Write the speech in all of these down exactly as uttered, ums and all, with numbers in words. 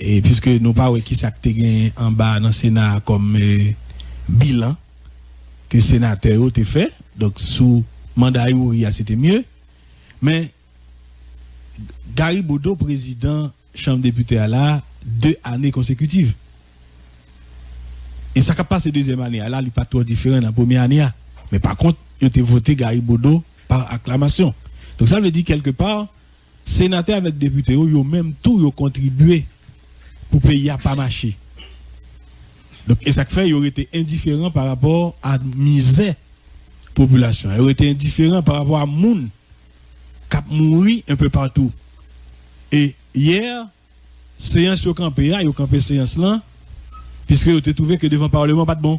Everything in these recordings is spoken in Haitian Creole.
E piske nou pa wè kisa k te genyen anba nan Sena a kòm, e, bilan ke senatè yo te fè. Donk, sou manda Youri a, se te mye. Men, Gary Bodeau, prezidan Chanm Depite a la, de ane konsekitiv. E sa k ap pase dezyèm ane a la, li pa twò diferan nan premye ane a. Men pa kont, yo te vote Gary Bodeau pa aklamasyon. Donk, sa vle di, kèlkepa, senatè avèk depite yo, yo menm tou, yo kontribye pou peyi a pa mache. Donk, e sa k fè yo rete endiferan pa rapò a mizè popilasyon an. Yo rete endiferan pa rapò a moun k ap mouri enpe patou. E yè, seyans yo kanpe a, yo kanpe seyans lan, piske yo te twouve ke devan Palman pa t bon.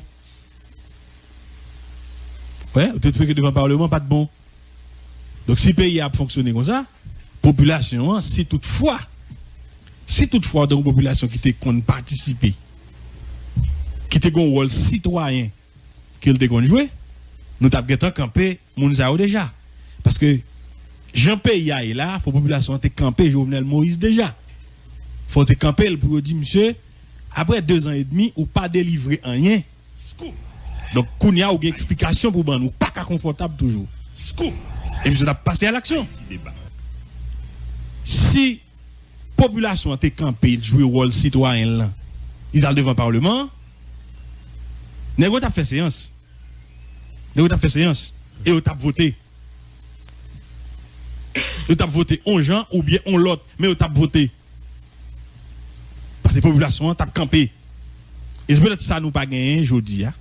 Wè, yo te twouve ke devan Palman pa t bon. Donk, si peyi a ap fonksyone konsa, popilasyon an, si toutfwa, si toutfwa, w te yon popilasyon ki te konn patisipe, ki te gen yon wòl sitwayen ke l te konn jwe, nou t ap gentan kanpe moun sa yo deja. Paske, jan peyi a ye la, fò popilasyon an te kanpe Jovenel Moïse deja. Fò te kanpe l pou yo di, "Misye, apre dezan edmi, ou pa delivre anyen." Donk, kounye a, ou gen eksplikasyon pou ban nou. Ou pa ka konfòtab toujou. E misye t ap pase a laksyon. Si popilasyon an te kanpe, l jwe wòl sitwayen l lan, li t al devan Palman an, nèg yo t ap fè seyans. Nèg yo t ap fè seyans. E yo t ap vote. Yo t ap vote on jan oubyen on lòt, men yo t ap vote. Paske popilasyon an t ap kanpe. E se petèt sa nou pa genyen jodi a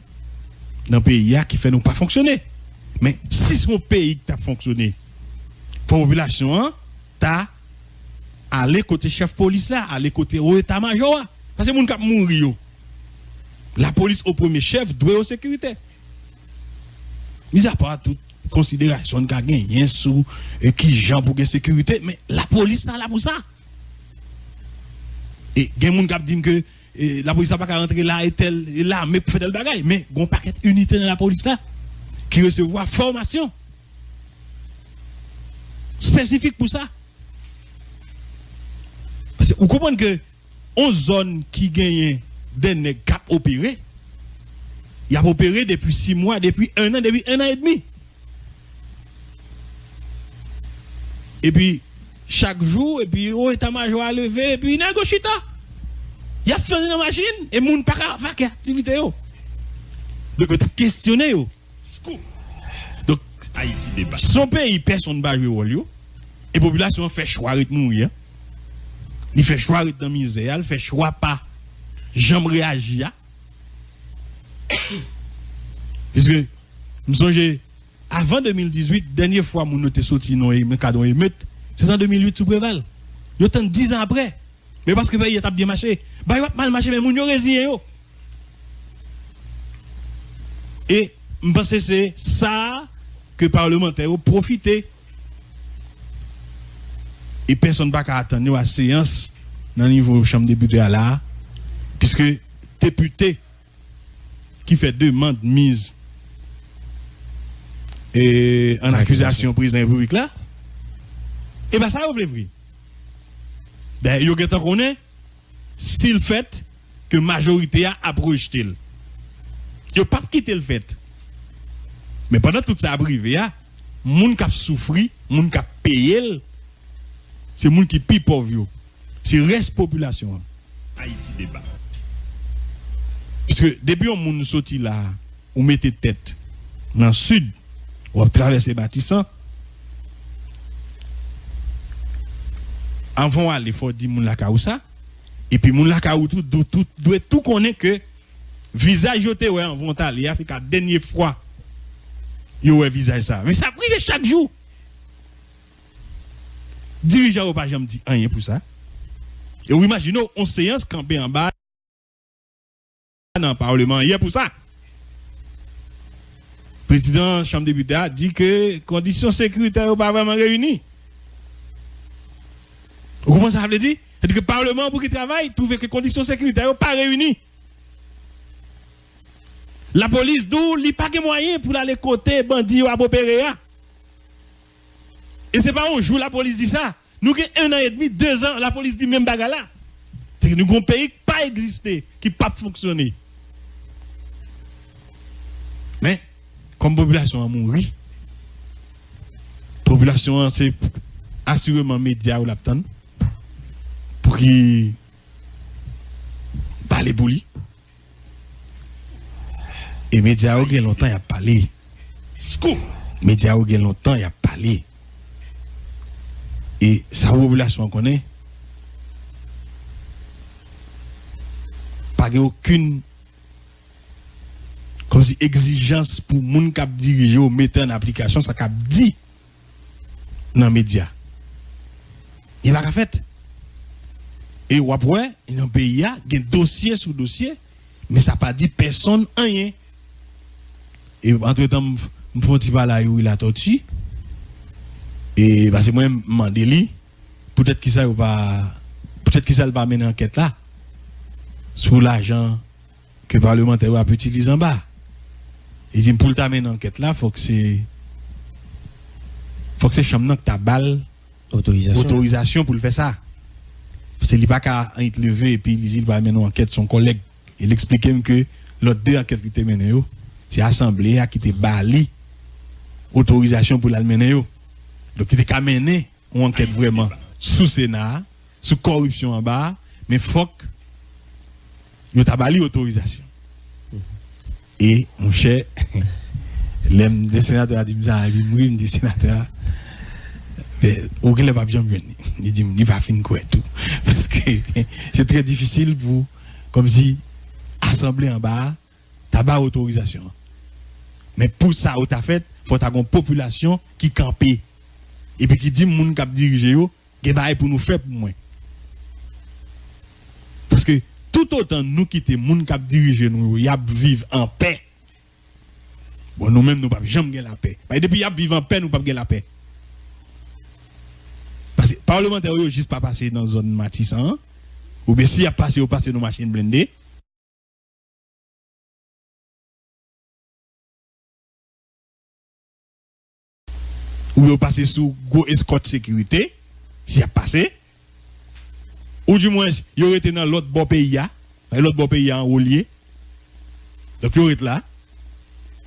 nan peyi a ki fè nou pa fonksyone. Men si se yon peyi ki t ap fonksyone, fò popilasyon an ta ale kote chèf polis la, ale kote wo eta majò a. Paske moun k ap mouri yo, lapolis o premye chèf dwe yo sekirite. Mizapa tout konsiderasyon n ka genyen sou, e, kijan pou gen sekirite, men lapolis sa la pou sa. E gen moun k ap di m ke, e, lapolis la pa ka rantre la e tèl, e lame pou fè tèl bagay, men gen yon pakèt inite nan lapolis la ki resevwa fòmasyon espesifik pou sa. Paske ou konprann ke yon zòn ki genyen de nèg k ap opere, y ap opere depi sis mwa, depi en an, depi en an edmi. Epi, chak jou, epi, o, eta majò a leve, epi nèg yo chita. Y ap fè nan machin, e moun pa ka vake aktivite yo. Donk, yo t ap kesyone yo. Scoop! Donk, Ayiti Deba. Se yon peyi pèsonn pa jwe wòl yo, e popilasyon an fè chwa ret mouri a. Li fè chwa ret nan mizè a, li fè chwa pa janm reyaji a. Piske, m sonje, avan de mil dizuit, dènye fwa moun yo te soti nan, nan kad yon emet, se t an de mil uit sou Preval. Yo tann diz an apre. Men paske peyi a t ap byen mache. Bagay yo ap mal mache, men moun yo reziyen yo. E m panse se sa ke palmantè yo pwofite. E pèsonn pa ka atann yo a seyans nan nivo chanm depite a la a, piske depite ki fè demann miz, e, an akizasyon prezidan repiblik la, e pa sa yo vle vre. Dayè, yo gentan konnen, si l fèt, ke majorite a ap rejte l. Yo p ap kite l fèt. Men pandan tout sa ap rive a, moun k ap soufri, moun k ap peye l, se moun ki pi pòv yo. Se rès popilasyon an. Ayiti Deba. Piske depi yon moun soti la, ou mete tèt nan sid, w ap travèse Matisan, anvan w ale, fò w di moun lakay ou sa, epi moun lakay ou tou, dwe tou, dwe tou konnen ke vizaj yo te wè anvan w t ale a, se ka dènye fwa yo wè vizaj sa. Men sa ap rive chak jou. Dirijan yo pa janm di anyen pou sa. E w imajine w, yon seyans kanpe anba nan palman an yè pou sa. Prezidan chanm depite a di ke kondisyon sekiritè yo pa vrèman reyini. Ou konprann sa sa vle di? Sètadi ke palman an pou ki travay, twouve ke kondisyon sekiritè yo pa reyini. Lapolis di w li pa gen mwayen pou l ale kote bandi yo ap opere a. E se pa yon jou lapolis di sa. Nou gen en an edmi, dezan, lapolis di menm bagay la. Nou gen yon peyi k pa egziste, ki p ap fonksyone. Men, kòm popilasyon an mouri, popilasyon an se asireman medya yo l ap tann pou ki pale pou li. E medya yo gen lontan y ap pale. Scoop! Medya yo gen lontan y ap pale. E sa popilasyon an konnen, pa gen okenn kòmsi egzijans pou moun k ap dirije yo mete an aplikasyon sa k ap di nan medya. Li pa ka fèt. E w ap wè, nan peyi a, gen dosye sou dosye, men sa pa di pèsonn anyen. E antretan, m, m fè yon ti pale a Youri Latortue, e paske mwen, m mande li, poutèt kisa yo pa, poutèt kisa l pa mennen ankèt la sou lajan ke palmantè yo ap itilize anba. Li di m pou l ta mennen ankèt la, fòk se, fòk se chanm nan ki ta ba l otorizasyon, otorizasyon pou l fè sa. Paske li pa ka annik leve epi li di l pral mennen yon ankèt sou yon kòlèg. E l eksplike m ke lòt de ankèt li te mennen yo, se asanble a ki te ba li otorizasyon pou l al mennen yo. Donk, li te ka mennen yon ankèt vrèman sou Sena a, sou kòripsyon anba a, men fòk yo ta ba li otorizasyon. E, monchè, lè m, lè senatè a di m sa, epi m ri, m di, "Senatè a, men, ou genlè p ap janm jwenn li." Li di m, li pa fin kwè tou. Paske se trè difisil pou, kòmsi, asanble anba a, ta ba otorizasyon an. Men pou sa yo ta fèt, fò ta gon popilasyon ki kanpe. Epi ki di moun k ap dirije yo, gen bagay pou nou fè pou mwen. Paske toutotan nou kite moun k ap dirije nou yo, y ap viv an pè, bon, nou menm, nou p ap janm gen lapè. Paske depi y ap viv an pè, nou p ap gen lapè. Paske palmantè yo, yo jis pa pase nan zòn Matisan an, oubyen si y ap pase, yo pase nan machin blende. Ou yo pase sou gwo eskòt sekirite, si y ap pase. Ou dimwens, yo rete nan lòt bò peyi a. Lòt bò peyi a anwo l ye. Donk, yo ret la.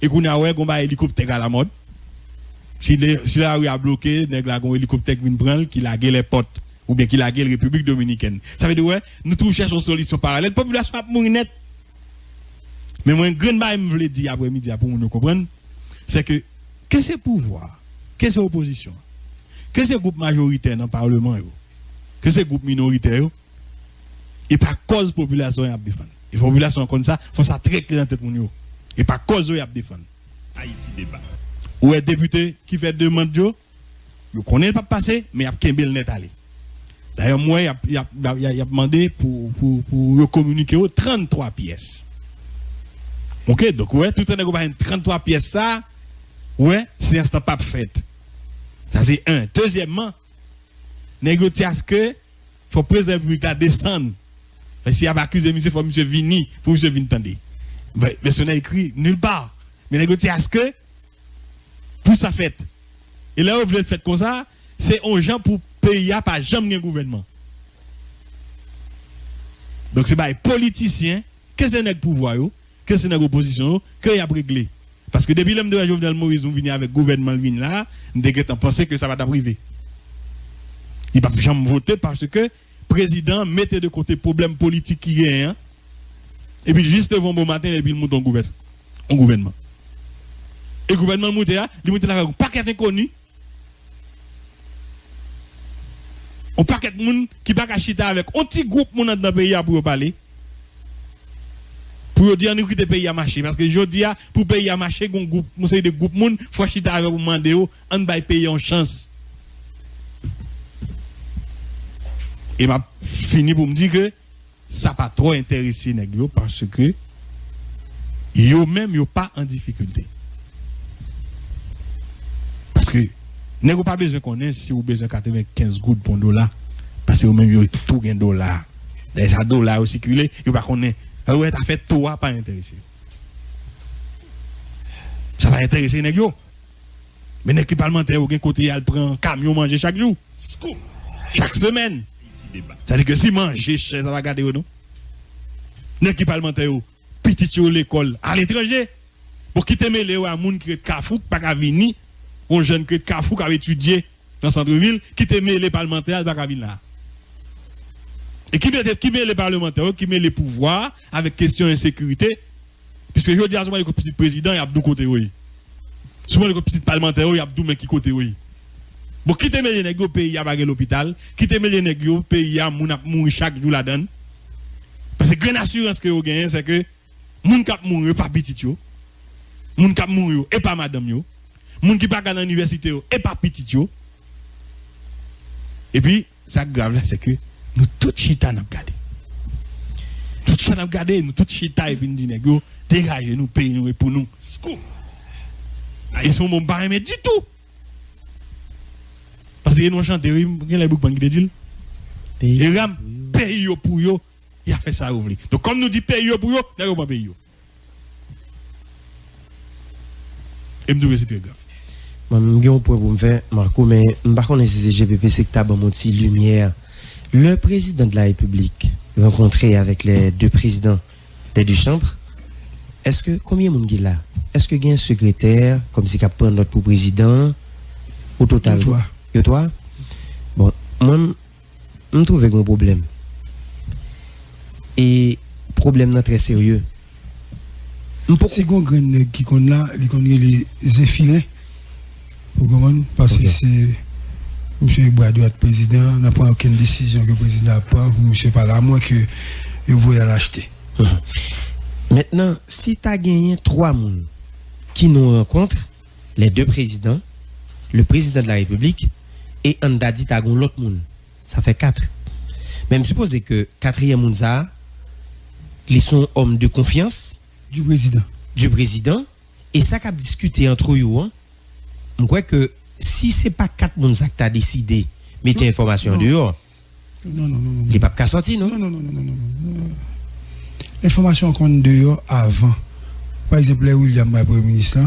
E kounye a, wè, gon bagay elikoptè k alamòd. Si le, si lari a bloke, nèg la gon elikoptè k vin pran l, ki lage l èpòt, oubyen ki lage l Repiblik Dominikèn. Sa vle di, wè, nou toujou chèche yon solisyon paralèl. Popilasyon ap mouri nèt. Men mwen, grenn bagay m vle di aprè midi a pou moun yo konprann, se ke, ke se pouvwa, ke se opozisyon, ke se gwoup majoritè nan palman yo, ke se gwoup minoritè yo, e pa kòz popilasyon y ap defann. E fò popilasyon an konn sa, fò sa trè klè nan tèt moun yo. E pa kòz yo y ap defann. Ayiti Deba. Ou wè depite ki fè demann yo, yo konnen l p ap pase, men y ap kenbe l nèt ale. Dayè, m wè y ap, y ap, y ap, y ap mande pou, pou, pou yo kominike yo tranntwa pyès. Oke, donk, ou wè, toutan nèg yo pa jwenn tranntwa pyès sa, ou wè, seyans lan p ap fèt. Sa se en. Dezyèmman, nèg yo di aske fò prezidan repiblik la desann. Fè si y ap akize misye, fò misye vini, pou misye vin tande. Men, men se nan ekri nil pa. Men nèg yo di aske pou sa fèt. E lè yo vle l fèt konsa, se yon jan pou peyi a pa janm gen gouvènman. Donk se bay politisyen, ke se nèg pouvwa yo, ke se nèg opozisyon yo, ke y ap regle. Paske depi lè m te wè Jovenel Moïse, m vini avèk gouvènman l vin la, m te gentan panse ke sa pa t ap rive. Li p ap janm vote paske prezidan an mete de kote pwoblèm politik ki genyen an, epi jis leve yon bon maten, epi l moute yon gouvèn-, yon gouvènman. E gouvènman l moute a, li moute l avèk yon pakèt enkoni. Yon pakèt moun ki pa ka chita avèk yon ti gwoup moun anndan peyi a pou yo pale. Pou yo di, "Ann nou kite peyi a mache." Paske jodi a, pou peyi a mache, gon gwoup, yon seri de gwoup moun, fò chita avè yo pou mande yo, "Ann bay peyi a yon chans." E m ap fini pou m di ke sa pa twò enterese nèg yo, paske yo menm, yo pa an difikilte. Paske nèg yo pa bezwen konnen si ou bezwen katrevenkenz goud pou yon dola, paske yo menm, yo tou gen dola. Dayè, sa dola yo sikile, yo pa konnen. Sa yo wè, afè to a pa enterese yo. Sa pa enterese nèg yo. Men nèg ki palmantè yo gen kote y al pran kamyon manje chak jou. Chak semèn. Sa di ke si manje chè, sa pa gade yo, non. Nèg ki palmantè yo, pitit yo lekòl aletranje. Bon, ki te mele yo a moun ki ret Kafou, ki pa ka vini, yon jèn ki ret Kafou, k ap etidye nan santrevil, ki te mele palmantè a, li pa ka vin la. E ki mele, ki mele palmantè yo, ki mele pouvwa a avèk kesyon ensekirite, piske jodi a, si w mande kot pitit prezidan, y ap di w kote yo ye. Si w mande kot pitit palmantè yo, y ap di w men ki kote yo ye. Bon, ki te mele nèg yo, peyi a pa gen lopital, ki te mele nèg yo, peyi a, moun ap mouri chak jou ladan l. Paske grenn asirans ke yo genyen, se ke moun k ap mouri yo, e pa pitit yo. Moun k ap mouri yo, e pa madanm yo. Moun ki pa ka nan inivèsite yo, e pa pitit yo. Epi, sa k grav la, se ke nou tout chita n ap gade. Tout chita n ap gade, nou tout chita epi n di nèg yo, degaje nou, peyi nou e pou nou. Scoop! E se yon mo m pa renmen ditou. Paske nou chante, wi, gen lè Boukman ki te di l. Peyi yo pou yo. Peyi yo pou yo, y a fè sa yo vle. Donk, kòm nou di peyi yo pou yo, nèg yo pran peyi yo. E m twouve se trè grav. Mwen, m gen yon pwen pou m fè, Marco, men m pa konnen si se G P P C ki ta ban m yon ti limyè. Le président de la République rencontré avec les deux présidents des deux chambres, èske, konbyen moun ki la? Èske gen sekretè, kòmsi k ap pran nòt pou prezidan an? O total, yo twa. Yo twa? Bon, mwen, m twouve gen yon pwoblèm. E pwoblèm nan trè serye. M poko. Si gon grenn nèg ki konn la, li konn rele Zefiren. Ou konprann? Paske se misye bra dwat prezidan, nan pran okenn desizyon ke prezidan ap pran pou misye pa la, amwen ke yo voye al achte. Mentnan, si ta genyen twa moun ki nou rankontre, les deux présidents, le président de la République, e ann ta di ta gon lòt moun. Sa fè kat. Men m sipoze ke katriyèm moun sa a, li se yon òm de konfyans du président. Du président, e sa k ap diskite antre yo an, m kwè ke si se pa kat moun sa k ta deside mete enfòmasyon an deyò, li p ap ka sòti, non? Non, non, non, non, non, non, non. Enfòmasyon an konn deyò avan. Pa egzanp, lè William bay premye minis lan,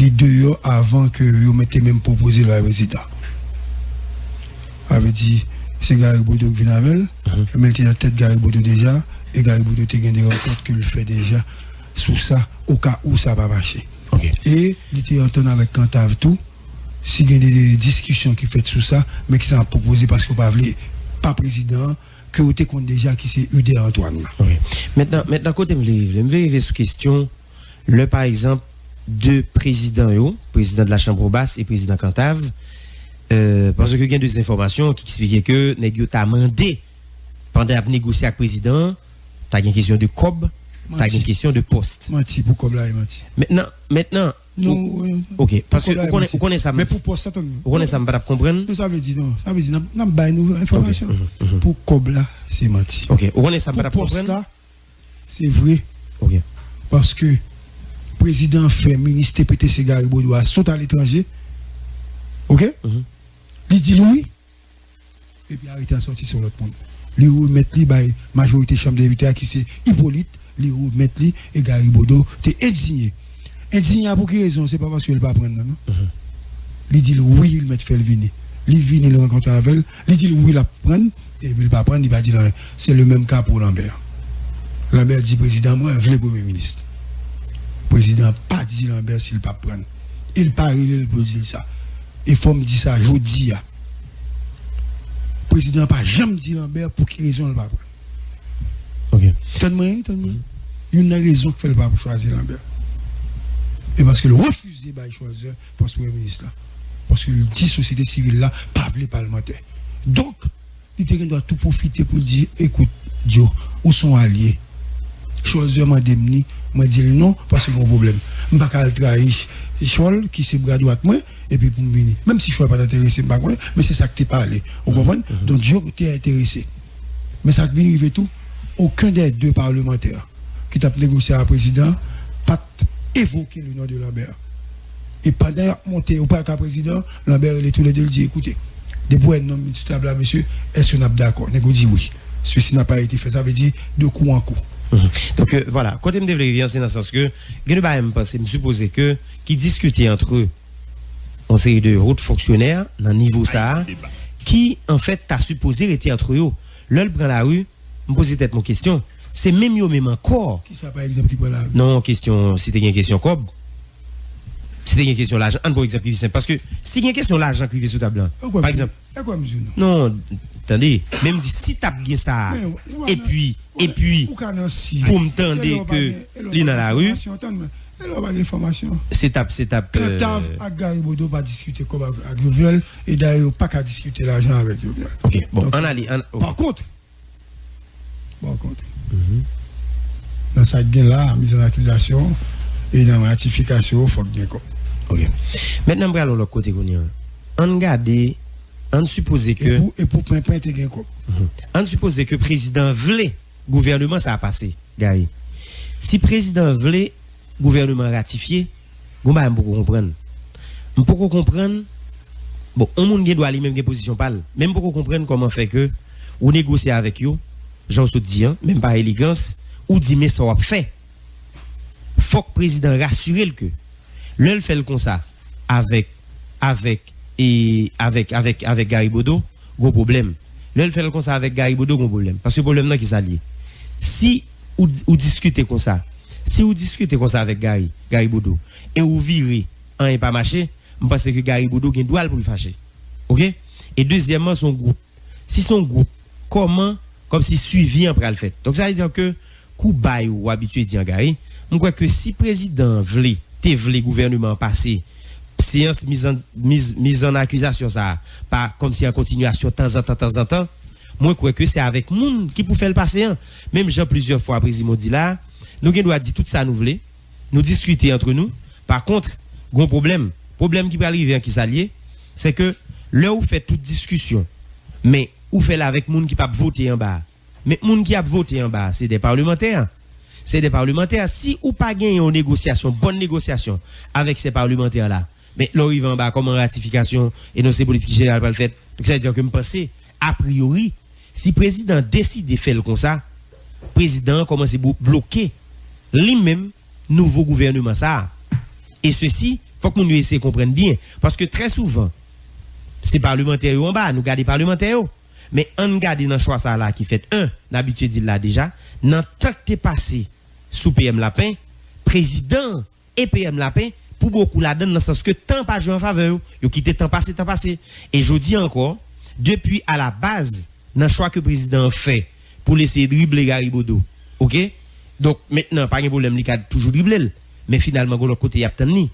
li deyò avan ke yo mete menm pwopoze l bay prezidan. Sa vle di, se Gary Bodeau ki vin avè l, men l te nan tèt Gary Bodeau deja, e Gary Bodeau te gen de rankont ke l fè deja sou sa, oka ou sa pa mache. E li te antann avèk Kantav tou, si gen de, de diskisyon ki fèt sou sa, men ki sa ap pwopoze paske yo pa vle pa prezidan an, ke yo te konn deja ki se Uder Antoine nan. Mentnan, mentnan, kote m vle rive? M vle rive sou kesyon, lè, pa egzanp, de prezidan yo, prezidan de la Chambre Basse e prezidan Kantav, euh, paske gen de enfòmasyon ki eksplike ke nèg yo ta mande, pandan y ap negosye ak prezidan an, ta gen kesyon de kòb, ta gen kesyon de pòs. Manti, pou kòb la, e manti. Mentnan, mentnan, ok, paske ou konnen, ou konnen sa m, ou konnen sa m pa t ap konprann. Non, sa vle di, non, sa vle di, n ap, n ap bay nou enfòmasyon. Pou kòb la, se manti. Ok, ou konnen sa m pa t ap konprann. Pou pòs la, se vre. Ok. Paske prezidan an fè minis T P T C Gary Bodeau a sot aletranje. Ok? Li di l wi. Epi arete a sòti se yon lòt moun. Li remèt li bay majorite chanm depite a ki se Hyppolite, li remèt li e Gary Bodeau te endinye. Endinye a pou ki rezon? Se pa paske l pa pran nan, non. Li di l wi, li mèt fè l vini. Li vini, li rankontre avè l, li di l wi, l ap pran, epi l pa pran, li pa di l anyen. Se le menm ka pou Lambert. Lambert di prezidan, mwen vle premye minis. Prezidan pa di Lambert si l p ap pran. E l pa rele l pou l di l sa. E fò m di sa jodi a. Prezidan pa janm di Lambert pou ki rezon l pa pran. Ok. Tann mwen, tann mwen. Youn nan rezon k fè l pa chwazi Lambert. E paske l refize bay Choiseul pòs premye minis la. Paske l di sosyete sivil la pa vle palmantè. Donk, li te gen dwa tou pwofite pou l di, ekout, Joe, ou se yon alye. Choiseul mande m ni, mwen di l non, paske gen yon pwoblèm. M pa ka al trayi Ch-, Chòl, ki se bra dwat mwen, epi pou m vini. Menm si Chòl pa t enterese, m pa konnen, men se sa k te pale. Ou konprann? Donk, Joe te enterese. Men sa k vin rive tou, okenn dè de palmantè ki t ap negosye a prezidan pa t evoke le non de Lambert. E pandan y ap monte, yo pral ka prezidan, Lambert rele toulède, l di, ekoute, depi w wè non m sou tab la, mesye, èske n ap dakò? Nèg yo di wi. Ceci n'a pas été fait, sa vle di de kou an kou. Donk, euh, vwala, kote m te vle rive an, se nan sans ke gen de bagay m panse, m sipoze ke, ki diskite antre yon seri de wot fonksyonè nan nivo sa a, ki, anfèt, ta sipoze rete antre yo. Lè l pran lari, m poze tèt mwen kesyon. Se menm yo menm ankò. Kisa, pa egzanp, ki pran lari? Non, kesyon, si te gen kesyon kòb, si te gen kesyon lajan, ann pran egzanp ki pi senp. Paske si gen kesyon lajan k rive sou tab lan, pa egzanp, e kwa m di w non? Non, tande, men m di si t ap gen sa, epi, epi, pou m tande ke li nan lari, e lè w pa gen enfòmasyon. Se t ap, se t ap. Tantav ak Gary Bodeau pa diskite kòb ak, ak Jovenel, e dayè yo pa ka diskite lajan avèk Jovenel. Ok, bon, ann ale, ann. Pa kont, pa kont, nan sa k gen la, miz an akizasyon e nan ratifikasyon, fòk gen kòb. Ok. Mentnan, m pral yon lòt kote kounye a. Ann gade, ann sipoze ke. E pou, e pou Penpen te gen kòb. Ann sipoze ke prezidan vle gouvèneman sa a pase, Gary. Si prezidan vle gouvèneman ratifye, gon bagay m poko konprann. M poko konprann, bon, yon moun gen dwa li menm gen pozisyon pa l, men m poko konprann kòman fè ke ou negosye avèk yo, jan w sot di an, menm pa elegans, ou di men sa w ap fè. Fòk prezidan rasire l ke lè l fè l konsa avèk, avèk, e, avèk, avèk, avèk Gary Bodeau, gon pwoblèm. Lè l fè l konsa avèk Gary Bodeau, gon pwoblèm. Paske pwoblèm nan ki sa l ye? Si ou, ou diskite konsa, si ou diskite konsa avèk Gary, Gary Bodeau, e ou vire, anyen pa mache, m panse ke Gary Bodeau gen dwa l pou l fache. Ok? E dezyèmman, se yon gwoup. Si se yon gwoup, kòman, kòmsi swivi an pral fèt? Donk, sa vle di ke kou bay ou abitye di an Gary, m kwè ke si prezidan an vle, te vle gouvèneman an pase, seyans miz an, miz, miz an akizasyon sa a, pa kòmsi an kontinyasyon tanzantan, tanzantan, mwen kwè ke se avèk moun ki pou fè l pase an. Menm jan plizyè fwa Prezimo di la, nou gen dwa di tout sa nou vle, nou diskite antre nou. Pa kont, gon pwoblèm. Pwoblèm ki pral rive an ki sa l ye? Se ke lè ou fè tout diskisyon, men ou fè l avèk moun ki p ap vote anba a. Men moun ki ap vote anba a, se de palmantè. Se de palmantè. Si ou pa genyen yon negosyasyon, bòn negosyasyon avèk se palmantè la, men lè w rive anba a, kòman ratifikasyon, enonse politik jeneral pral fèt? Donk, sa vle di ke m panse, apriyori, si prezidan an deside fè l konsa, prezidan an kòmanse blo-, bloke li menm nouvo gouvèneman sa a. E sesi, fòk moun yo eseye konprann byen, paske trè souvan, se palmantè yo anba a, nou gade palmantè yo. Men ann gade nan chwa sa a la ki fèt, en, n abitye di l la deja, nan tan k te pase sou P M Lapen, prezidan e P M Lapen, pou bokou ladan l, nan sans ke tan pa jwe an favè yo. Yo kite tan pase, tan pase. E jodi a ankò, depi alabaz, nan chwa ke prezidan an fè pou l eseye drible Gary Bodeau, ok? Donk, mentnan, pa gen pwoblèm, li ka toujou drible l. Men finalman, gon lòt kote y ap tann li.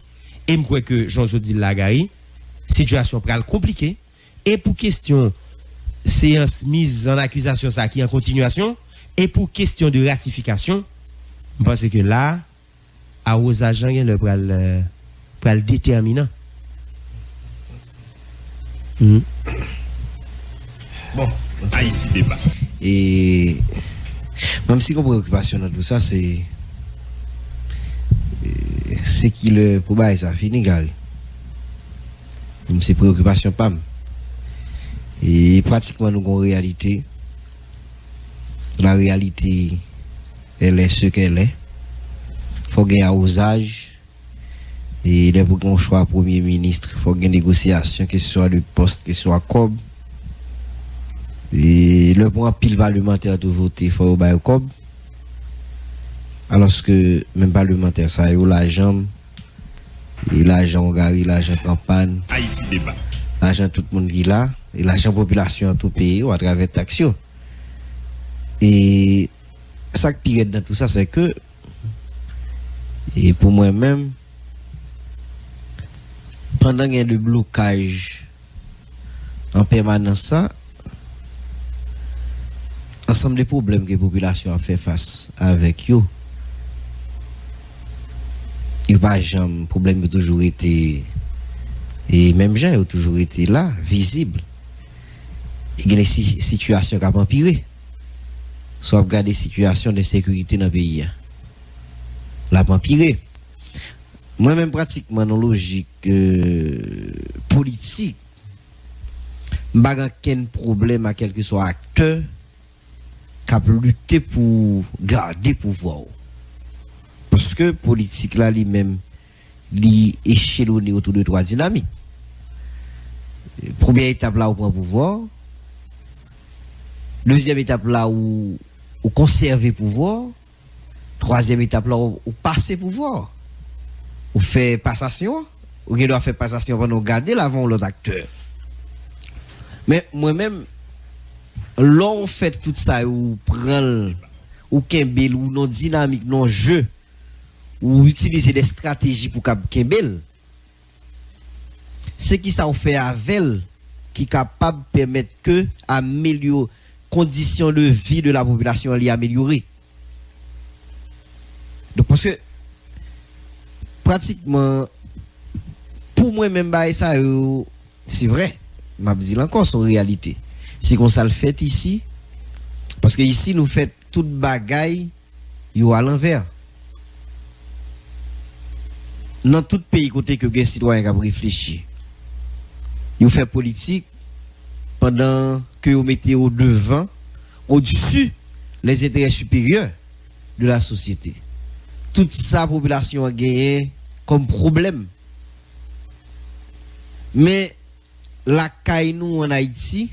E m kwè ke, jan w sot di l la, Gary, sitiyasyon pral konplike. E pou kesyon seyans miz an akizasyon sa a ki an kontinyasyon, e pou kesyon de ratifikasyon, m panse ke la, awozaj lan genlè pral, euh, pral detèminan. Mhm. Bon, Ayiti Deba. E menm si gon preokipasyon nan tou sa, se, e, se kilè pou bagay sa fini, Gary. Menm se preokipasyon pa m. E pratikman nou gon reyalite. La réalité, elle est ce qu'elle est. Fò gen awozaj. E lè pou gen yon chwa premye minis, fò gen negosyasyon, keseswa de pòs, keseswa kòb. E lè pou anpil palmantè tou vote, fò yo ba yo kòb. Alòske menm palmantè sa yo, lajan m, e lajan Gary, lajan kanpay, Ayiti Deba. Lajan tout moun ki la, e lajan popilasyon an tou peye yo atravè taks yo. E sa k pi rèd nan tou sa, se ke, e pou mwen menm, pandan gen de blokaj an pèmanans sa, ansanm de pwoblèm ke popilasyon ap fè fas avèk yo, yo pa janm, pwoblèm yo toujou rete, e menm jan, yo toujou rete la, vizib. E gen de si-, sitiyasyon k ap anpire. Si w ap gade sitiyasyon de ensekirite nan peyi a, l ap anpire. Mwen menm, pratikman, nan lojik, euh, politik, m pa gen okenn pwoblèm ak kèlkeswa aktè k ap lite pou gade pouvwa w. Paske politik la, li menm, li echelone otou de twa dinamik. Premyè etap la, ou pran pouvwa w, Dezyèm etap la, ou, ou konsève pouvwa. Twazyèm etap la, ou, ou pase pouvwa. Ou fè pasasyon. Ou gen dwa fè pasasyon pandan w gade l avan yon lòt aktè. Men, mwen menm, lè w fè tout sa yo, ou pran l, ou kenbe l, ou nan dinamik, nan je, ou itilize de estrateji pou kab kenbe l, se ki sa w fè avè l ki kapab pèmèt ke amelyo-, kondisyon de vi de la popilasyon an li amelyore. Donk, paske, pratikman, pou mwen menm, bagay sa yo, se vre, m ap di l ankò, se yon reyalite. Se konsa l fèt isi, paske isi, nou fè tout bagay yo alanvè. Nan tout peyi kote ke gen sitwayen k ap reflechi, yo fè politik pandan ke yo mete o devan, au-dessus, les intérêts supérieurs de la société. Tout sa popilasyon an genyen kòm pwoblèm. Men, lakay nou ann Ayiti,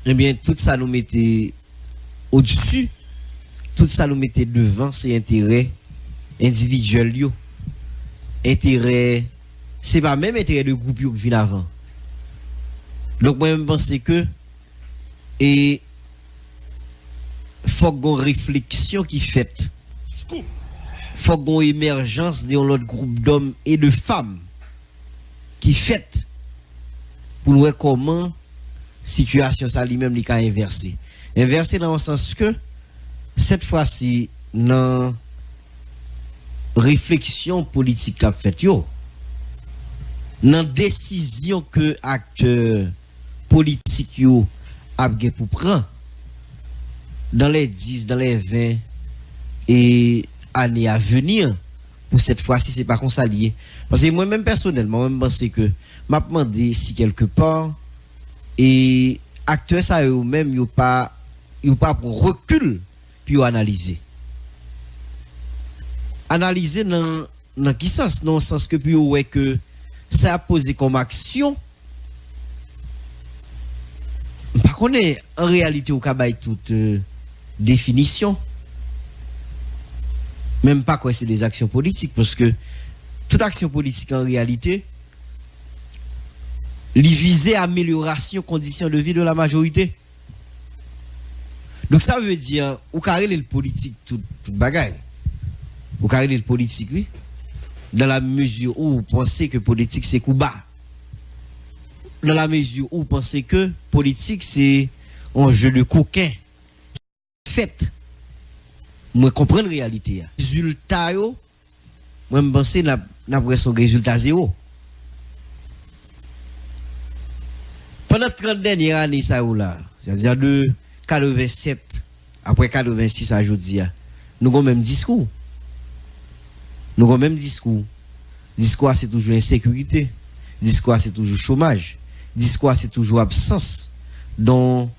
ebyen, tout sa nou mete odsi, tout sa nou mete devan, se enterè endividyèl yo. Enterè, se pa menm enterè de gwoup yo k vin avan. Donk, mwen, m panse ke, e, fòk gon refleksyon ki fèt. Fòk gon emèjans de yon lòt gwoup dòm e de fanm ki fèt pou n wè kòman sitiyasyon sa li menm li ka envèse. Envèse nan yon sans ke, sèt fwa si, nan refleksyon politik k ap fèt yo, nan desizyon ke aktè politik yo ap gen pou pran dans les dix, dans les vingt e ane a veni, pou sèt fwa si se pa konsa li ye. Paske mwen menm pèsonèlman, mwen m panse ke m ap mande si kèlke pa, e aktè sa yo menm yo pa, yo pa pran rekil pou yo analize. Analize nan, nan ki sans? Nan yon sans ke pou yo wè ke sa y ap poze kòm aksyon, m pa konnen, an reyalite, ou ka bay tout, euh, definisyon. Men m pa kwè se de aksyon politik, paske tout aksyon politik, an reyalite, li vize amelyorasyon kondisyon de vi de la majorite. Donk, sa vle di, ou ka rele l politik tout, tout bagay. Ou ka rele l politik, wi. Dans la mesure où ou panse ke politik se kou ba. Dans la mesure où ou panse ke politik se yon je de koken. Fèt, mwen konprann reyalite a. Rezilta yo, mwen, m panse n ap, n ap wè se yon rezilta zewo. Pandan trant dènye ane sa yo la, sètadi de katrevennsèt, apre katrevensis a jodi a, nou gon menm diskou. Nou gon menm diskou. Diskou a se toujou ensekirite. Diskou a se toujou chomaj. Diskou a se toujou absans don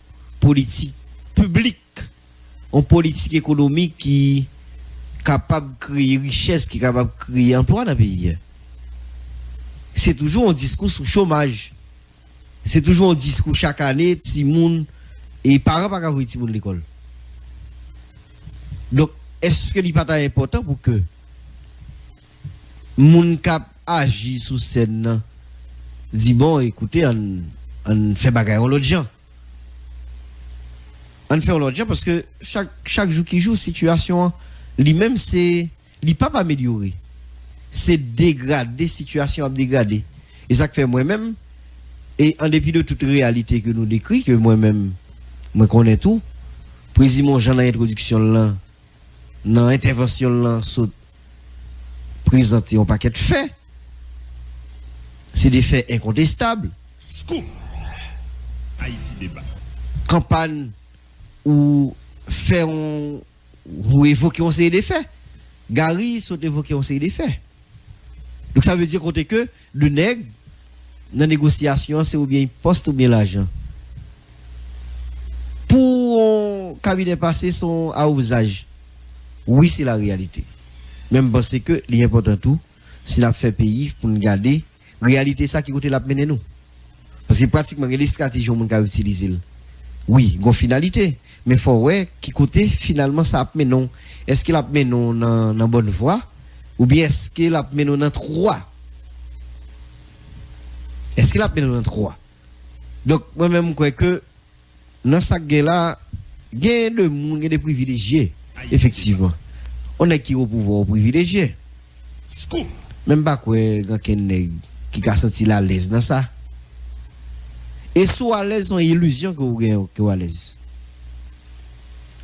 politik piblik, yon politik ekonomik ki kapab kreye richès, ki kapab kreye anplwa nan peyi a. Se toujou yon diskou sou chomaj. Se toujou yon diskou chak ane, timoun, e paran pa ka voye timoun lekòl. Donk, èske li pa ta enpòtan pou ke moun k ap aji sou sèn nan di, bon, ekoute, ann, ann fè bagay yon lòt jan? Ann fè yon lòt jan, paske chak, chak jou ki jou, sitiyasyon an, li menm, se, li p ap amelyore. Se degrade, sitiyasyon ap degrade. E sa k fè mwen menm, e an depi de tout reyalite ke nou dekri, ke mwen menm, mwen konnen tou, Prezimon Jan nan entwodiksyon l lan, nan entèvansyon l lan, sot prezante yon pakèt fè. Se de fè enkontestab. Scoop! Haïti Débat. Kanpay ou fè yon, ou evoke yon seri de fè. Gary sot evoke yon seri de fè. Donk, sa vle di kote ke de nèg nan negosyasyon an, se oubyen pòs oubyen lajan. Pou yon kabinè pase, se yon awozaj. Wi, se la reyalite. Men m panse ke li enpòtan tou, si n ap fè peyi, pou n gade reyalite sa, ki kote l ap mennen nou. Paske pratikman, gen de estrateji yon moun ka itilize l. Wi, gon finalite. Men fò w wè ki kote finalman sa ap mennen w. Èske l ap mennen w nan, nan bòn vwa? Oubyen èske l ap mennen w nan twa? Èske l ap mennen w nan twa? Donk, mwen menm, m kwè ke nan sa k gen la, gen de moun, gen de privilejye, efektivman. Yon nèg ki o pouvwa, w privilejye. Men m pa kwè gen ankenn nèg ki ka santi l alèz nan sa. E si w alèz, se yon ilizyon ke w gen, ke w alèz.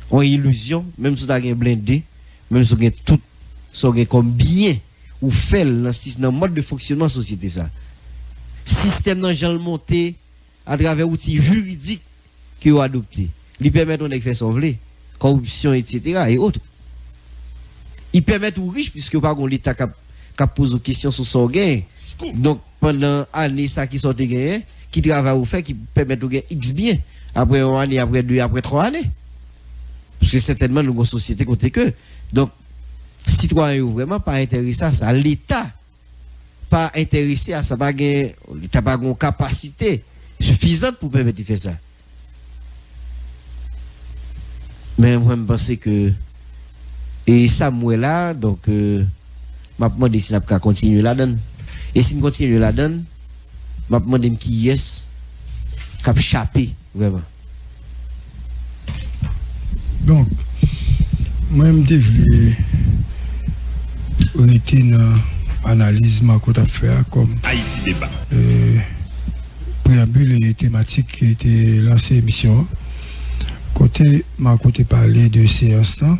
Yon ilizyon, menm si w ta gen blende, menm si w gen tout sa w gen kòm byen, ou fè l nan sis-, nan mòd de fonksyonman sosyete sa. Sistèm nan jan l monte, atravè outi jiridik ke yo adopte. Li pèmèt yon nèg fè sa w vle, kòripsyon, etsetera, e otre. Li pèmèt ou rich, piske w pa gen yon Leta k ap, k ap poze w kesyon sou sa w genyen. Donk, pandan ane sa ki sa w te genyen, ki travay ou fè ki pèmèt ou gen iks byen. Apre yon ane, apre de, apre twa ane. Paske sètènman, nou gen yon sosyete kote ke. Donk, sitwayen yo vrèman pa enterese a sa. Leta pa enterese a sa, pa gen, Leta pa gen yon kapasite sifizant pou pèmèt li fè sa. Men mwen, m panse ke, e sa m wè la, donk, euh, m ap mande si n ap ka kontinye ladan l. E si n kontinye ladan l, m ap mande m kiyès k ap chape vrèman. Donk, mwen, m te vle rete nan analiz Marco t ap fè a kòm Ayiti Deba. preyanbil e tematik ki te lanse emisyon an. Kote Marco te pale de seyans lan,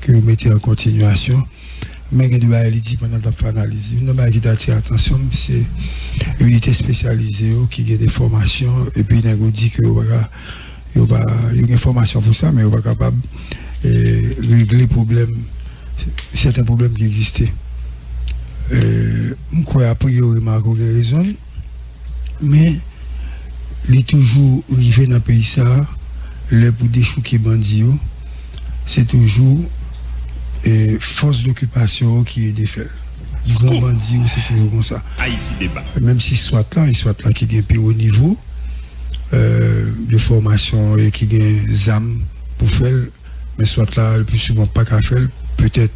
ke yo mete an kontinyasyon, men gen de bagay li di pandan l t ap fè analiz. Youn nan bagay ki te atire atansyon m, se inite espesyalize yo ki gen de fòmasyon, epi nèg yo di ke yo pa ka, yo pa, yo gen fòmasyon pou sa, men yo pa kapab eh, regle pwoblèm, sèten pwoblèm ki egziste. Eh, m kwè apriyori Marco gen rezon l, men li toujou rive nan peyi sa a, lè pou dechouke bandi yo, se toujou eh, fòs dokipasyon yo ki ede fè l. Gran bandi yo, se toujou konsa. Ayiti Deba. Menm si swat la, e swat la ki gen pi wo nivo eh, de fòmasyon e ki gen zam pou fè l, men swat la, le pli souvan, pa ka fè l, petèt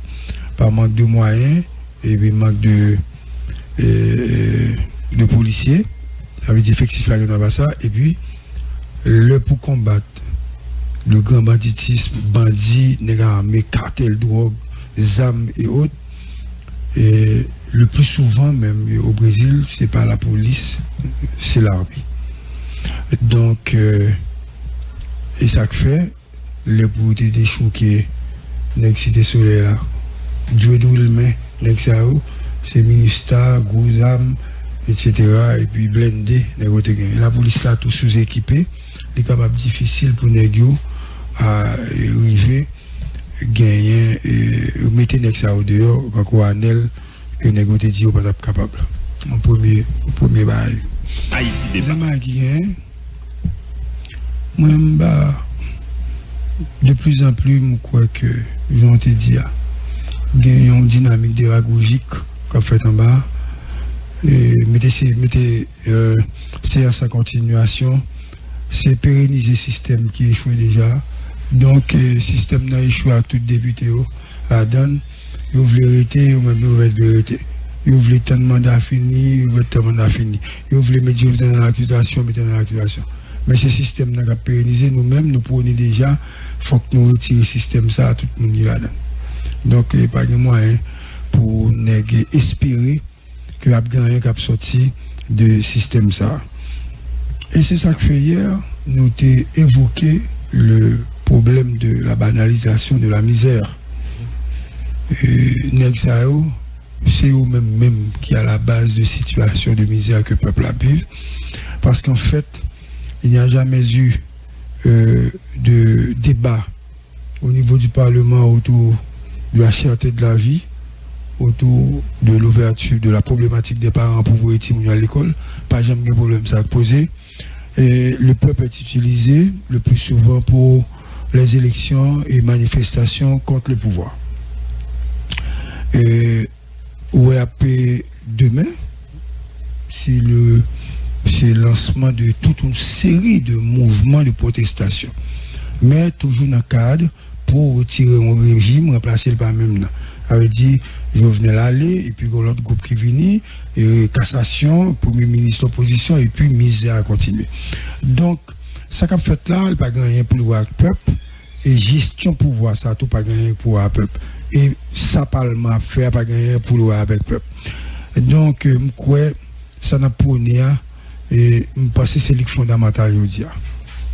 pa mank de mwayen, epi mank de, eh, de polisye, sa vle di efektif la gen dwa pa sa, epi lè pou konbat le gran banditism, bandi, nèg ame, katèl dwòg, zam e ot, e le pli souvan menm o Brezil, se pa lapolis, se lame. Donk, eh, e sa k fè, lè pou yo te dechouke nèg Site Solèy la, Djwed Wilmen, nèg sa yo, se Minustah, gwo zam, etsetera, epi blende, nèg yo te genyen. Lapolis la tou souzekipe, li kapab difisil pou nèg yo a rive genyen, e, mete nèg sa yo deyò, kankou Anèl, ke nèg yo te di yo pa t ap kapab. Yon premye, premye bagay. Ayiti Deba. Dezyenm bagay ki genyen, mwen, m pa, de plus en plus, m kwè ke, jan w te di a, gen yon dinamik demagojik k ap fèt anba a. E, mete, se, mete, e, seyans an kontinyasyon, se perenize sistèm ki echwe deja. Donk, e, sistèm nan echwe ak tout depite yo ladan l. Yo vle rete, yo menm yo mèt vle rete. Yo vle tann manda fini, yo mèt tann manda fini. Yo vle met Jovenel nan akizasyon, mete nan akizasyon. Men se sistèm nan k ap perenize, nou menm, nou pwone deja, fòk nou retire sistèm sa a, tout moun ki ladan l. Donk, e, pa gen mwayen pou nèg espere ke y ap gen anyen k ap sòti de sistèm sa a. E se sa k fè yè, nou te evoke le problème de la banalisation de la misère. E, nèg sa yo, se yo menm menm ki a la baz de sitiyasyon de mizè ke pèp la ap viv. Paske an fèt, il n'y a jamais eu, euh, de débat au niveau du Parlement autour de la cherté de la vie, autour de l'ouverture de la problématique des parents pou voye timoun yo al lekòl. Pa janm gen pwoblèm sa k poze. Et le peuple est utilisé le plus souvent pour les élections et manifestations contre le pouvoir. Et ou wè apre demen, si le, se lansman de tout yon seri de mouvman de pwotestasyon. Men toujou nan kad pou retire yon rejim, ranplase l pa menm nan. Sa vle di, Jovenel ale, epi gen lòt gwoup ki vini, e, kasasyon, premye minis lopozisyon, epi mizè a kontinye. Donk, sa k ap fèt la, li pa gen anyen pou l wè ak pèp, e jesyon pouvwa sa tou pa gen anyen pou wè ak pèp. E sa palman ap fè a pa gen anyen pou l wè avèk pèp. Donk, e, m kwè sa n ap pwone a, e, m panse se li k fondamantal jodi a.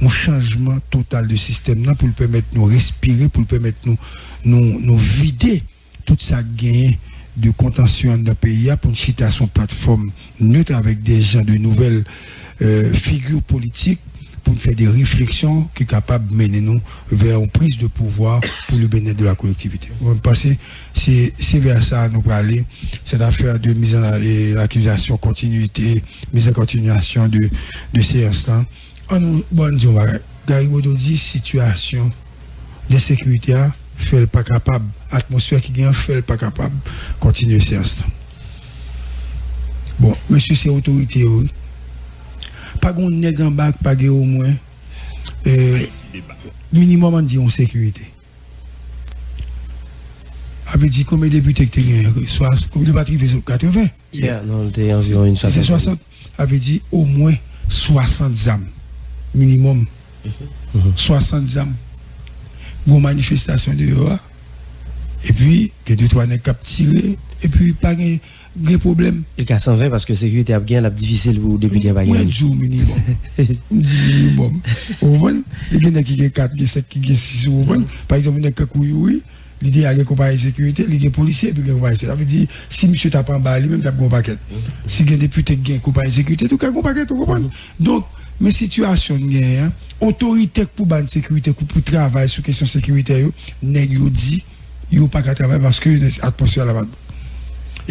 Yon chanjman total de sistèm nan pou l pèmèt nou respire, pou l pèmèt nou, nou, nou vide tout sa k genyen de kontansyon anndan peyi a pou n chita sou yon platfòm net avèk de jan de nouvèl, e, figi politik pou n fè de refleksyon ki kapab mennen nou vè yon priz de pouvwa pou le byenèt de la kolektivite. Mwen, m panse se, se vè sa nou prale, cette affaire de mise en, e, accusation, continuité, mise en continuation de, de séance lan. An nou, bon, ann di yon bagay. Gary Bodeau di sitiyasyon de sekirite a fè l pa kapab, atmosfè ki gen an fè l pa kapab kontinye séans lan. Bon, mesye se otorite yo, wi. Pa gen yon nèg anba ki pa gen omwen, e, minimòm, ann di, yon sekirite. Sa vle di konbyen depite ki te genyen? Swa, konbyen, li pa t rive katreven? Yeah, non, li te anviwon yon swasant. Se swasant. Sa vle di omwen swasant zam, minimòm. Swasant zam. Gon manifestasyon deyò a. Epi, gen de twa nèg k ap tire. Epi, pa gen, gen pwoblèm. Li ka san ven paske sekirite ap gen, l ap difisil pou depite a pa gen. Mwen di w minimòm. M di minimòm. Ou konprann? Li gen nèg ki gen kat, gen senk, ki gen sis, ou konprann? Pa egzanp, yon nèg tankou Youri, li deja gen konpayi sekirite, li gen polisye, epi gen konpayi sekirite. Sa vle di, si misye t ap anba li menm, t ap gen yon pakèt. Si gen depite ki gen konpayi sekirite, tou ka gen yon pakèt, ou konprann? Donk, men sitiyasyon n genyen an, otorite k pou ba n sekirite, k pou travay sou kesyon sekirite yo, nèg yo di, yo pa ka travay paske atmosfè la pa t bon.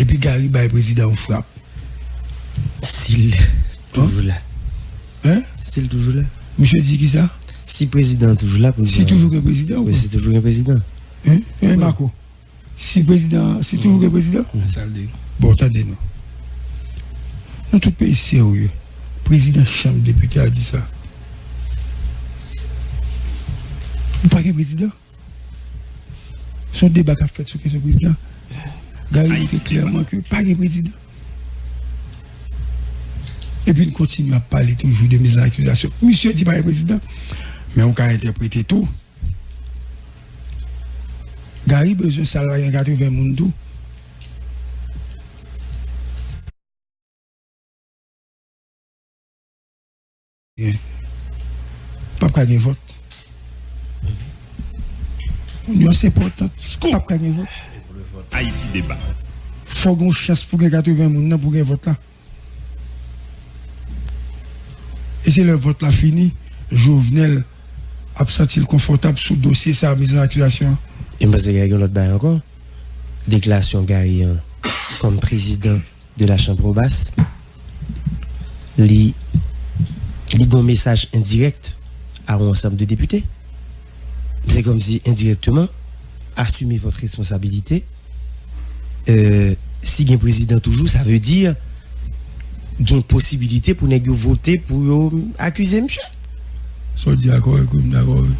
Epi Gary bay prezidan yon frap. Si l toujou la. Hein? Si l toujou la. Misye di ki sa? Si prezidan an toujou la, pou l... Si toujou gen prezidan, wi, si toujou gen prezidan. Hein? Hein, Marco? Si prezidan, si toujou gen prezidan? Sa l di. Bon, tande non. Nan tout peyi serye, prezidan chanm depite a di sa. Ou pa gen prezidan? Se yon deba k ap fèt sou kesyon prezidan. Gary montre klèman ke pa gen prezidan. Epi n kontinye ap pale toujou de miz an akizasyon. Misye di pa gen prezidan. Men ou ka entèprete tou. Gary bezwen sa l la gen katreven moun tou. P ap ka gen vòt. Yon nyans enpòtan. Scoop! P ap ka gen vòt. Ayiti Deba. Fò gen yon chans pou gen katreven moun nan pou gen vòt la. E se lè vòt la fini, Jovenel ap santi l konfòtab sou dosye sa a, miz an akizasyon an. E m panse gen yon lòt bagay ankò. Deklarasyon Gary an kòm prezidan de la Chambre basse, li, li gen yon mesaj endirèk a yon ansanm de depite. Se kòmsi endirèkteman, asime vòt responsabilite. Euh, si gen prezidan toujou, sa vle di gen posibilite pou nèg yo vote pou yo akize misye. Sa w di a kòrèk, wi, m dakò, wi.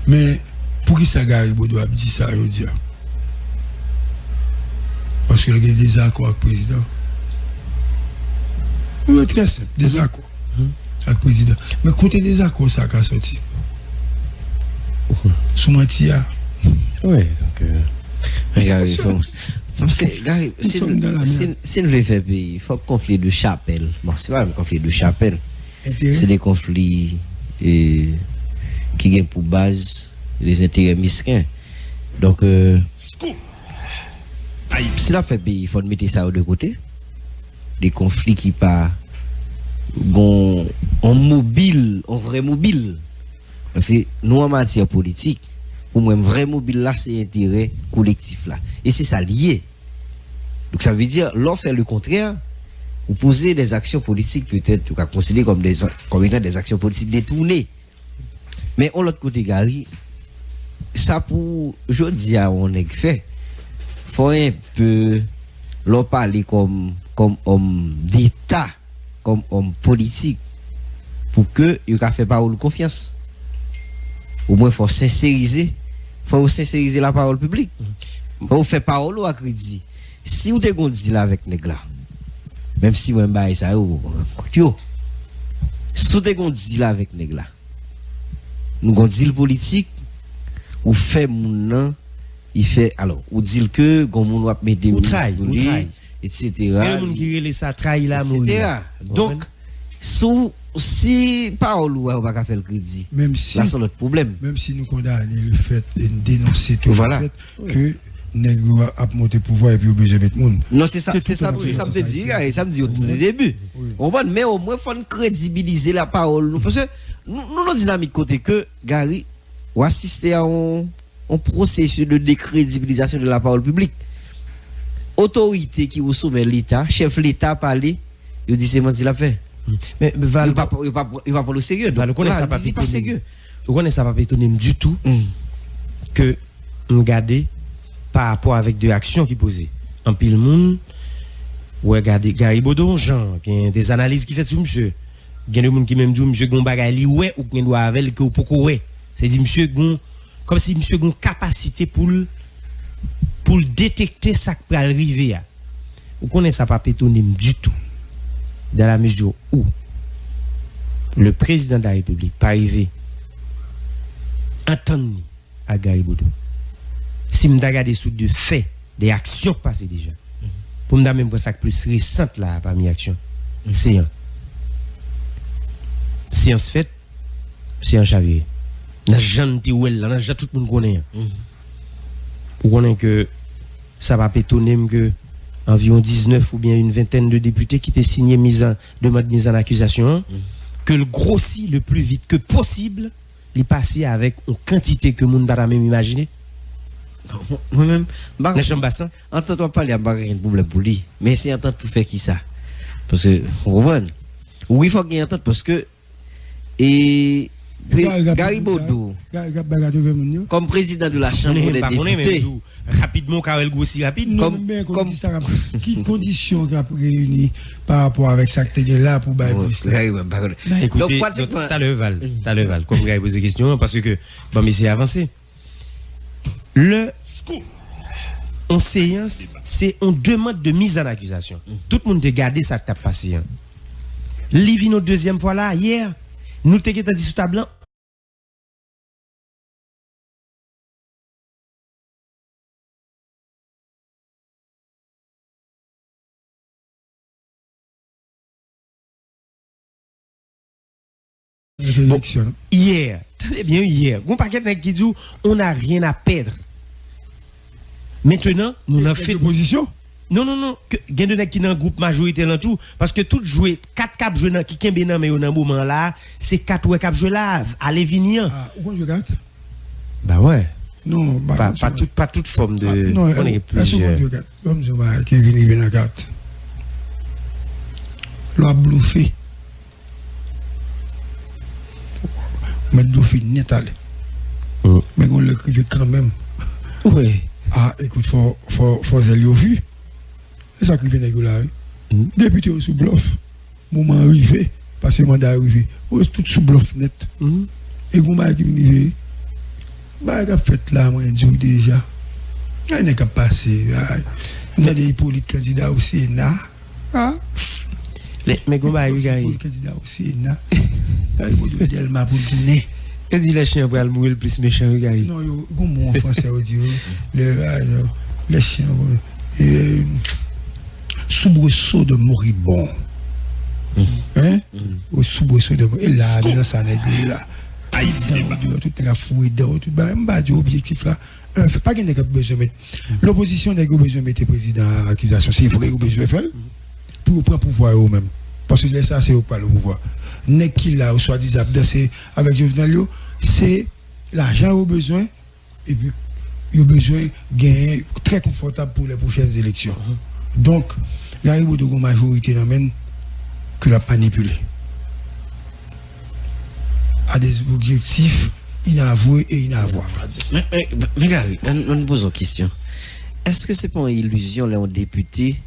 Men, poukisa Gary Bodeau ap di sa jodi a? Paske l gen dezakò ak prezidan. Wi, trè senp, dezakò ak prezidan. Men kote dezakò sa ka soti? Sou manti a. Wi, donk, euh, men Gary, fò, fò, se, Gary, si, si, si n vle fè peyi, fòk konfli de chapèl. Bon, se pa menm konfli de chapèl. Se de konfli, e, ki gen pou baz de enterè mesken. Donk, e, si n ap fè peyi, fò n mete sa yo de kote. De konfli ki pa gon, on mobil, on vrè mobil. Paske nou an matyè politik, pou mwen, vrè mobil la, se enterè kolektif la. E se sa l ye. Donk, sa vle di, lè w fè le kontrè, ou poze des actions politiques, petèt, ou ka konsidere kòm des, kòm etan des actions politiques détournées. Men, yon lòt kote, Gary, sa pou jodi a, yon nèg fè, fò enpe, lè w pale kòm, kòm òm deta, kòm òm politik pou ke yo ka fè pawòl ou konfyans. Omwen, fò w senserize, fò w senserize lapawòl piblik. Fò w fè pawòl ou a kredi. Si w te gon dil avèk nèg la, menm si mwen m bay sa yo, kont yo. Si w te gon dil avèk nèg la, nou gon dil politik, ou fè moun nan, li fè, alò, ou di l ke gon moun w ap mete minis pou li, etsetera. Gen moun ki rele sa trayi la, mouri la. Donk, si w, si pawòl ou a, ou pa ka fè l kredi, la se yon lòt pwoblèm. Menm si nou kondane le fèt e n denonse tout le fèt ke nèg yo ap monte pouvwa epi yo bezwen met moun. Non, se sa, se sa, se sa m te di, Gary, sa m di yo tout le debi. Ou konprann? Men omwen fò n kredibilize lapawòl nou. Paske nou, nou nan dinamik kote ke, Gary, w asiste a yon, yon pwosesis de dekredibilizasyon de lapawòl piblik. Otorite ki o somè Leta, chèf Leta pale, yo di se manti l ap fè. Men, Val, yo pa, yo pa, yo pa pran l o serye. Donk, Val, ou konnen sa pa p etone m. Ou konnen sa pa p etone m ditou ke m gade pa rapò avèk de aksyon ki poze. Anpil moun wè gade Gary Bodeau yon jan, gen de analiz ki fèt sou misye. Gen de moun ki menm di w misye gen yon bagay li wè ou gen dwa avè l ke w poko wè. Se di misye gen, kòmsi misye gen yon kapasite pou l, pou l detekte sa k pral rive a. Ou konnen sa p ap etone m ditou, dans la mesure où le président de la République pa rive antann li ak Gary Bodeau. Si m ta gade sou de fè, de aksyon k pase deja, pou m ta menm pran sa k plis resant la pami aksyon, se an. Seyans fèt, seyans chavire. Nan jan n te wè l la, nan jan tout moun konnen an. Ou konnen ke sa p ap etone m ke anviwon diznèf oubyen yon ventèn de depite ki te siyen miz an, demann miz an akizasyon an, ke l gwosi le plus vite que possible, li pase avèk yon kantite ke moun pa ta menm imajine. Mwen menm, m pa nan janm basan. Antant w ap pale a, m pa gen pwoblèm pou li. Men se antant pou fè kisa? Paske, ou konprann? Wi, fòk gen antant paske, e, Gary Bodeau, kòm prezidan de la Chanm de Depite, rapidman, ou ka wè l gwosi rapid. Non, men kòm, ki kondisyon k ap reyini pa rapò avèk sa k te gen la pou bay plis la? Donk, pratikman, talè, Val, talè, Val, kòm Gary poze kesyon an, paske, bon, mesye avanse. Lè yon seyans, se yon demann de miz an akizasyon. Tout moun te gade sa k t ap pase an. Li vin yon dezyèm fwa la, yè, nou te gentan di sou tab lan, Bon, yè, tande byen, yè, gon pakèt nèg ki di w, on a rien à perdre. Mentenan, nou nan fèt. Non, non, non, gen de nèg ki nan gwoup majorite lan tou, paske tout jwe, kat k ap jwe nan, ki kenbe nan men yo nan moman la, se kat ou wè k ap jwe la, ale vini an. Ou konn jwe kat? Ba wè. Non, pa tout, pa tout fòm de, konnen gen plizyè. Ban m di w bagay ki vin rive nan kat. Lè w ap blofe, mèt blofe nèt ale. Men gon lè k rive kanmenm. Wi. A, ekout, fò, fò, fò zèl yo vi. Se sa k rive nèg yo la, wi. Depite yo sou blòf. Moman an rive, paske manda yo rive. Yo tout sou blòf nèt. E gon bagay ki vin rive. Bagay k ap fèt la, mwen di w deja. Ay, nèg k ap pase. M tande Hyppolite kandida o Sena. A. Men gon bagay, wi, Gary. Hyppolite kandida o Sena. Gary Bodeau Dèlma pou l tounen. Yo di lè chen an pral mouri, l plis mechan, wi, Gary. Non, yo, gon mo an fransè, yo di yo, le, le chien, euh, soubresaut de moribond. Hein? Ou soubresaut de moribond. E la, nan sa nèg yo ye la. Tout dan yo deyò, tout nèg ap foure dan yo, tout bagay. M pa di objektif la. Pa gen nèg k ap bezwen met. Lopozisyon, nèg yo bezwen mete prezidan an akizasyon. Se vre, yo bezwen fè l. Pou yo pran pouvwa yo menm. Paske lè sa, se yo k pral o pouvwa. Nèg ki la yo swadizan ap danse avèk Jovenel yo, se lajan yo bezwen. Epi, yo bezwen genyen trè konfòtab pou lè pwochèn eleksyon. Donk, Gary Bodeau gon majorite nan men l ke l ap manipile. A des objectifs inavoués et inavouables. Men, men, men Gary, ann, ann poze yon kesyon. Èske se pa yon ilizyon lè yon depite